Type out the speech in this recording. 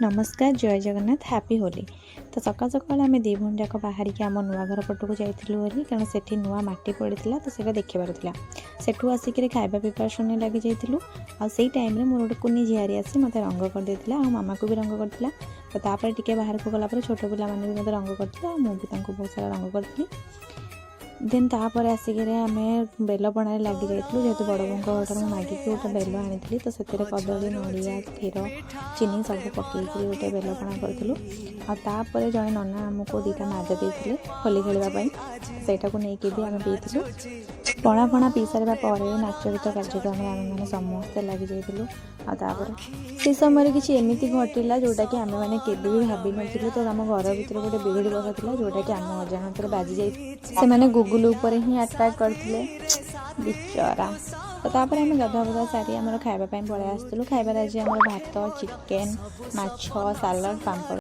ନମସ୍କାର, ଜୟ ଜଗନ୍ନାଥ, ହ୍ୟାପି ହୋଲି। ତ ସକାଳ ସକାଳ ଆମେ ଦୁଇ ଭଉଣୀ ଯାକ ବାହାରିକି ଆମ ନୂଆ ଘର ପଟକୁ ଯାଇଥିଲୁ ଭାରି, କାରଣ ସେଠି ନୂଆ ମାଟି ପଡ଼ିଥିଲା, ତ ସେଇଟା ଦେଖିବାର ଥିଲା। ସେଠୁ ଆସିକିରି ଖାଇବା ପ୍ରିପାରେସନ୍ରେ ଲାଗି ଯାଇଥିଲୁ। ଆଉ ସେଇ ଟାଇମ୍ରେ ମୋର ଗୋଟେ କୁନି ଝିଆରୀ ଆସି ମୋତେ ରଙ୍ଗ କରିଦେଇଥିଲା ଆଉ ମାମାକୁ ବି ରଙ୍ଗ କରିଥିଲା। ତ ତାପରେ ଟିକେ ବାହାରକୁ ଗଲା ପରେ ଛୋଟ ପିଲାମାନେ ବି ମୋତେ ରଙ୍ଗ କରିଥିଲେ ଆଉ ମୁଁ ବି ତାଙ୍କୁ ବହୁତ ସାରା ରଙ୍ଗ କରିଥିଲି। ଦେନ୍ ତାପରେ ଆସିକିରି ଆମେ ବେଲ ପଣାରେ ଲାଗି ଯାଇଥିଲୁ। ଯେହେତୁ ବଡ଼ ବୋଉଙ୍କ ଘରଠାରୁ ମୁଁ ମାଗିକି ଗୋଟେ ବେଲ ଆଣିଥିଲି, ତ ସେଥିରେ କଦଳୀ, ନଡ଼ିଆ, କ୍ଷୀର, ଚିନି ସବୁ ପକେଇକିରି ଗୋଟେ ବେଲ ପଣା କରିଥିଲୁ। ଆଉ ତାପରେ ଜଣେ ନନା ଆମକୁ ଦୁଇଟା ମାଜା ଦେଇଥିଲେ ହୋଲି ଖେଳିବା ପାଇଁ। ସେଇଟାକୁ ନେଇକି ବି ଆମେ ପିଇଥିଲୁ। ପଣା ଫଣା ପିଇ ସାରିବା ପରେ ନାଚ ଗୀତ କାର୍ଯ୍ୟକ୍ରମରେ ଆମେମାନେ ସମସ୍ତେ ଲାଗି ଯାଇଥିଲୁ। ଆଉ ତାପରେ ସେ ସମୟରେ କିଛି ଏମିତି ଘଟିଲା, ଯେଉଁଟାକି ଆମେମାନେ କେବେ ବି ଭାବିନଥିଲୁ। ତ ଆମ ଘର ଭିତରେ ଗୋଟେ ବିଜୁଳି ବସା ଥିଲା, ଯେଉଁଟାକି ଆମ ଅଜାଣତରେ ବାଜି ଯାଇ ସେମାନେ ଗୁଗୁଲ ଉପରେ ହିଁ ଆଟାକ୍ କରିଥିଲେ ବିଚରା। ତ ତାପରେ ଆମେ ଗାଧୁଆ ପାଧୁଆ ସାରି ଆମର ଖାଇବା ପାଇଁ ପଳେଇ ଆସିଥିଲୁ। ଖାଇବାରେ ଆଜି ଆମର ଭାତ, ଚିକେନ୍, ମାଛ, ସାଲାଡ଼, ପାମ୍ପଡ଼।